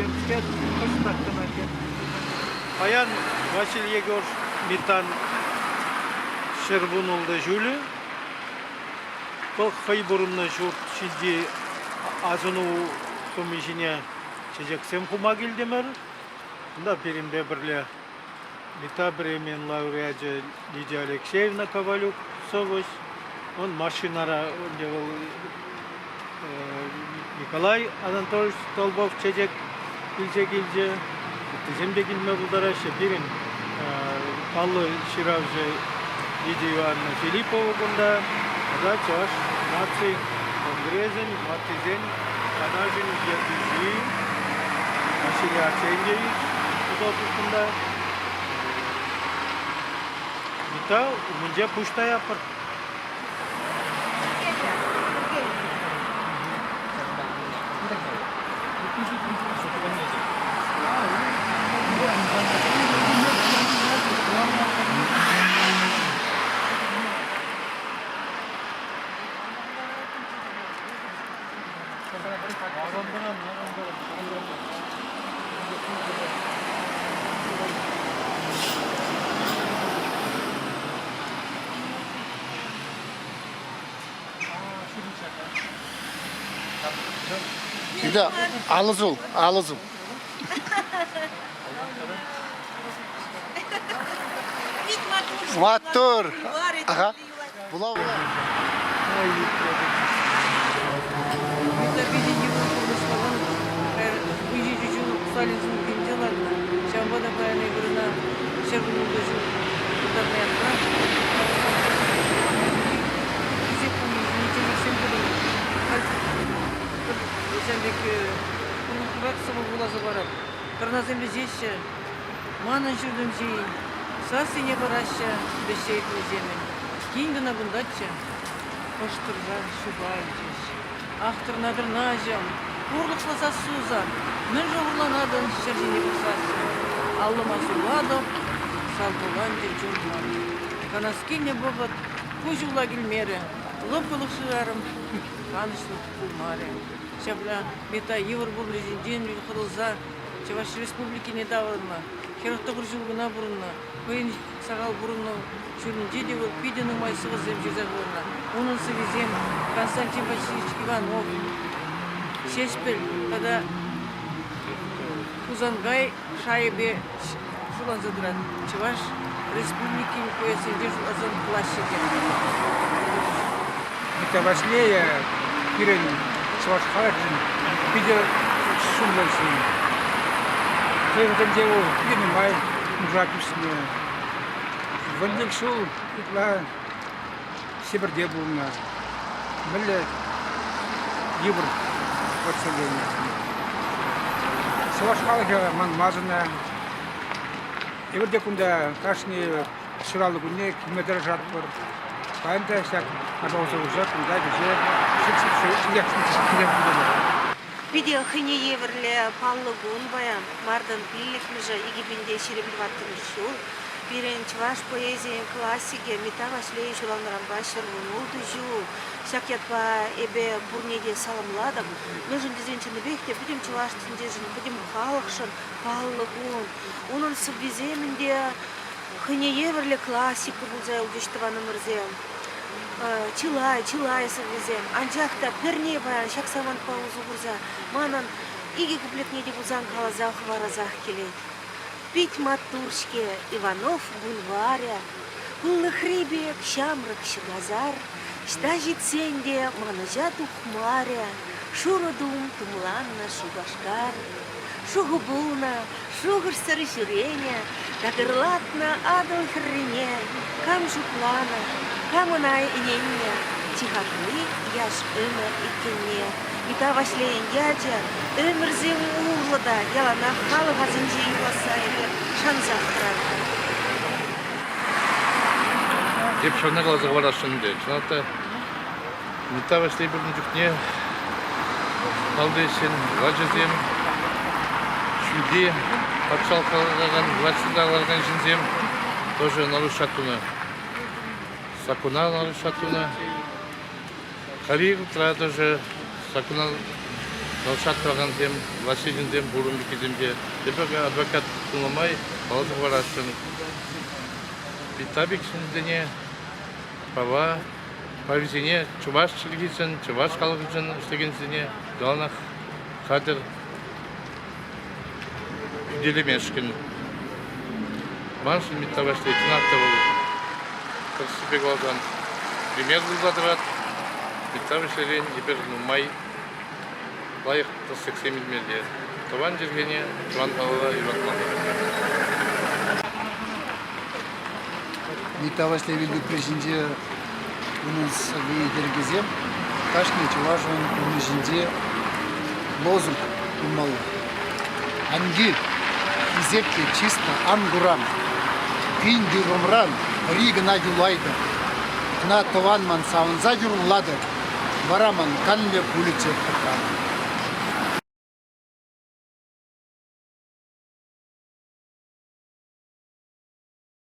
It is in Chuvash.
Темскер кӑштах кӑна Паян Василий Егорович Митан 116 ҫулӗ. Вӑл хӑй пурӑннӑ ҫурт ҫинчи асӑну хӑми ҫине чечексем хума килтӗмӗр. Унта пирӗнпе пӗрле Митта премийӗн лауреачӗ Лидия Алексеевна Ковалюк сӑвӑҫ. Он машинара ӗнтӗ вӑл Николай Анатольевич Столбов чечек илсе килчӗ. Ыттисем те килме пултараҫҫӗ. Пирӗн паллӑ ҫыравҫӑ Лидия Ивановна Филиппова кунта тата Чӑваш наци конгресӗн ваттисен канашӗн ертӳҫи Василий Арсентьевич Удобов кунта. Митта умӗнче пуҫ таятпӑр. Да, алӑ сул, алӑ сул. Маттур. Ага. Була була. Питӗ йывӑр пурнӑҫлакан виҫӗ ҫул Сталин сумкинче ларнӑ. Ҫавӑнпа та паян эпир ӑна 110 ҫул тутарнӑ ятпа хисеп хӑмисене чечексем тӑтӑмӑр. Халь ҫавӑн пек пурлӑхрах сӑвӑ вуласа парап. Тӑрнасем вӗҫеҫҫӗ. Манӑн ҫуртӑм ҫийӗн сассине параҫҫӗ вӗҫсе иртнӗҫемӗн. Тин кӑна кунтаччӗ, кӑштӑрса ҫухалчӗҫ. Ах, тӑрна-тӑрнаҫӑм, хурлӑхлӑ сассу сан, мӗншӗн хурланатӑн ҫӗр ҫине пӑхсассӑн? Аллӑма сулатӑп, салхуланчӗ чун ман. Канас килнӗ вӑхӑт куҫ ула килмерӗ, лӑпкӑлӑх шырарӑм, канӑҫлӑх пулмарӗ. Ҫапла Митта йывӑр пурнӑҫӗнчен хӑтӑлса Чӑваш Республикине таврӑннӑ, 49 ҫул кӑна пурӑннӑ. Хӑйӗн сахал пурӑннӑ ҫулӗнче те вӑл питӗ нумай сӑвӑсем ҫырса хӑварнӑ. Унӑн сӑввисем Константин Васильевич Иванов, Ҫеҫпӗл тата Хусанкай шайӗпе шутланса тӑрать. Чӑваш Республикин поэтсенчен шутласан классикӗ. Митта Ваҫлейӗ пирӗн чӑваш халӑхӗшӗн питӗ сумлӑ ҫын. Хӑй вӑхӑтӗнче вӑл питӗ нумай нуша тӳснӗ. Вӑл ҫул ытла Ҫӗпӗрте пулнӑ. Мӗнле йывӑр вӑрҫӑ Чӑваш халӑхӗ манмасть ӑна. Эпир те кунта кашни ҫуралнӑ кунне килме тӑрӑшатпӑр. Паян та ҫак пожалуйста курса кунта кӗҫех Питӗ хӑйне евӗрлӗ паллӑ кун паян, мартӑн пиллӗкмӗшӗ, 2024 ҫул. Пирӗн чӑваш поэзийӗн классикӗ Митта Ваҫлейӗ ҫуралнӑранпа 116 ҫул. Ҫак ятпа эпӗ пурне те саламлатӑп. Мӗншӗн тесен чӑннипех те пӗтӗм чӑваш тӗнчешӗн, пӗтӗм халӑхшӑн паллӑ кун. Унӑн сӑввисем ӗнтӗ хӑйне евӗрлӗ классика пулса юлчӗҫ тӑванӑмӑрсем. Чылай, чылай сӑввисем. Анчах та пӗрне паян ҫак самантпа усӑ курса манӑн икӗ куплетне те пулсан каласа хӑварасах килет. Пит маттур-ҫке Иванов бульварӗ, Пыллӑхри пек ҫамрӑк ҫӑкасар, Ӑҫта ҫитсен те манӑҫа тухмарӗ Шурӑ тум тумланнӑ Шупашкар. Шухӑ пулнӑ, шухӑшсӑр ҫӳренӗ, Такӑрлатнӑ Атӑл хӗррине Кам шутланӑ, кам ӑна ӗненнӗ, Чи хакли яш ӗмӗр иккенне. Митта Ваҫлейӗн ячӗ ӗмӗрсем урлӑ та яланах халӑх асӗнче юласса эпир шансах тӑратпӑр. Эп ҫавна каласа хӑварасшӑн ӗнтӗ. Чӑнах та Митта Ваҫлей пурӑннӑ чухне малти ӗҫсен влаҫӗсем, ҫӳлти патшалӑх ларакан, влаҫра ларакан ҫынсем тоже нарушать тунӑ. Саккуна нарушать тунӑ. Хальхи вӑхӑтра тоже саккуна. Шат тӑвакансем, влаҫри ҫынсем пур ун пеккисем те. Эпӗ адвокат пулнӑ май каласа хӑварасшӑн. Митта пек ҫынсене права прависене чӑваш чӗлхишӗн, чӑваш халӑхӗшӗн ӗҫлекенсене яланах хатӗр хӳтӗлемешкӗн. Маншӑн Митта Ваҫлей чӑнах та вӑл тӗрӗссипе каласан пример пулса тӑрать. Митта Ваҫлейрен эпир нумай лайӑх тӗслӗхсем илмелле. Тӑван чӗлхене, тӑван халӑха юратмалла. Митта Ваҫлей вилтӑпри ҫинче унӑн сӑвви йӗркисем кашни чӑвашӑн пурнӑҫӗнче лозунг пулмалла. Ан кил, хисеп те чыс та ан куран. Пин юррӑмран пӗри кӑна юлайтӑр. Ӑна тӑван ман савӑнса юрлатӑр, вара ман канлӗ пулӗччӗ тӑпран.